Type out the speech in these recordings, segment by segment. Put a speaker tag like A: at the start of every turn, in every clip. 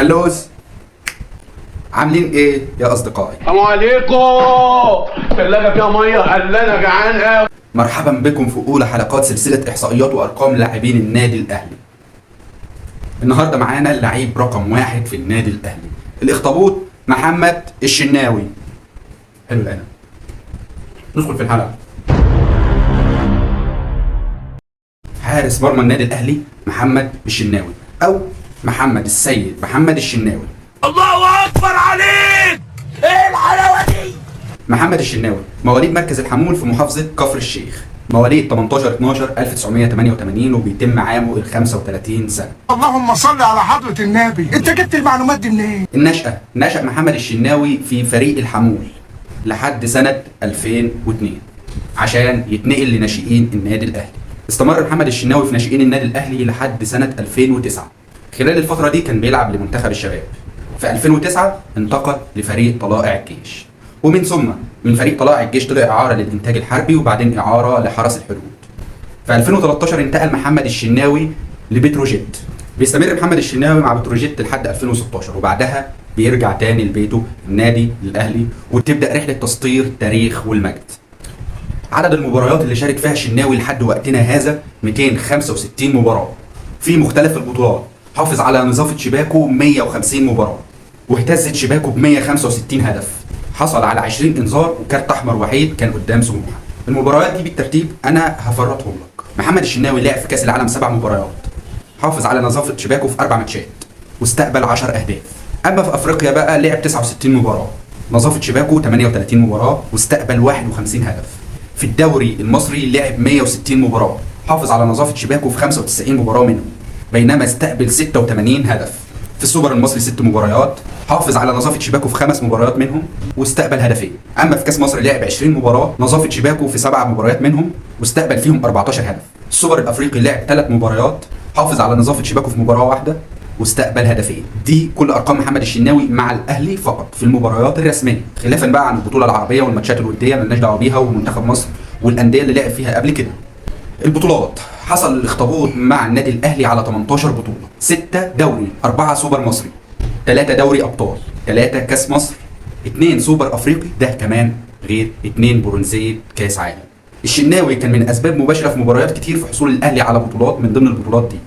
A: Hellos، عاملين ايه يا اصدقائي؟
B: السلام عليكم. ثلاجة فيها مية، قال انا جعان قوي.
A: مرحبا بكم في اولى حلقات سلسلة احصائيات وارقام لاعبين النادي الاهلي. النهارده معانا اللعيب رقم 1 في النادي الاهلي، الاخطبوط محمد الشناوي. حلو العنب. ندخل في الحلقة. حارس مرمى النادي الاهلي محمد الشناوي، او محمد السيد محمد الشناوي.
C: الله اكبر عليك، ايه الحلاوة دي؟
A: محمد الشناوي مواليد مركز الحمول في محافظة كفر الشيخ، مواليد 18/12/1988، وبيتم عامة ال 35 سنة.
D: اللهم صل على حضرة النبي. انت جبت المعلومات دي منين؟
A: النشأة، نشأ محمد الشناوي في فريق الحمول لحد سنة 2002 عشان يتنقل لناشئين النادي الأهلي. استمر محمد الشناوي في ناشئين النادي الأهلي لحد سنة 2009. خلال الفترة دي كان بيلعب لمنتخب الشباب. في 2009 انتقل لفريق طلائع الجيش، ومن ثم من فريق طلائع الجيش طلع إعارة للإنتاج الحربي، وبعدين إعارة لحرس الحدود. في 2013 انتقل محمد الشناوي لبتروجيت. بيستمر محمد الشناوي مع بتروجيت لحد 2016، وبعدها بيرجع تاني لبيته النادي الاهلي، وتبدا رحله تسطير تاريخ والمجد. عدد المباريات اللي شارك فيها الشناوي لحد وقتنا هذا 265 مباراة في مختلف البطولات. حافظ على نظافة شباكه 150 مباراة، واهتزت شباكه ب 165 هدف. حصل على 20 انذار وكارت احمر وحيد كان قدام سموحه. المباريات دي بالترتيب انا هفرطهم لك. محمد الشناوي لعب في كاس العالم 7 مباريات، حافظ على نظافة شباكه في 4 ماتشات واستقبل 10 اهداف. اما في افريقيا بقى لعب 69 مباراة، نظافة شباكه 38 مباراة واستقبل 51 هدف. في الدوري المصري لعب 160 مباراة، حافظ على نظافة شباكه في 95 مباراة منهم، بينما استقبل 86 هدف. في السوبر المصري 6 مباريات، حافظ على نظافة شباكه في 5 مباريات منهم واستقبل هدفين. اما في كاس مصر لعب 20 مباراة، نظافة شباكه في 7 مباريات منهم واستقبل فيهم 14 هدف. السوبر الافريقي لعب 3 مباريات، حافظ على نظافة شباكه في مباراة واحدة واستقبل هدفين. دي كل ارقام محمد الشناوي مع الاهلي فقط في المباريات الرسمية، خلافا بقى عن البطولة العربية والماتشات الودية مالناش دعوه بيها، ومنتخب مصر والاندية اللي لعب فيها قبل كده. البطولات، حصل الاخطبوط مع النادي الاهلي على 18 بطوله، 6 دوري، 4 سوبر مصري، 3 دوري ابطال، 3 كاس مصر، 2 سوبر افريقي، ده كمان غير 2 برونزيه كاس عالم. الشناوي كان من اسباب مباشرة في مباريات كتير في حصول الاهلي على بطولات من ضمن البطولات دي.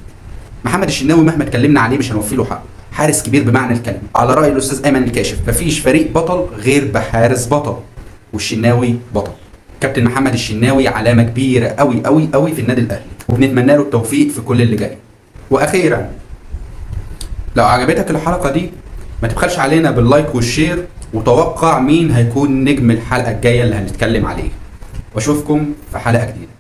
A: محمد الشناوي مهما اتكلمنا عليه مش هنوفي له حقه، حارس كبير بمعنى الكلمة. على راي الاستاذ ايمن الكاشف، مفيش فريق بطل غير بحارس بطل، والشناوي بطل. كابتن محمد الشناوي علامة كبيرة قوي قوي قوي في النادي الاهلي، وبنتمنى له التوفيق في كل اللي جاي. واخيرا، لو عجبتك الحلقة دي ما تبخلش علينا بال like وال share، وتوقع مين هيكون نجم الحلقة الجاية اللي هنتكلم عليه. واشوفكم في حلقة جديدة.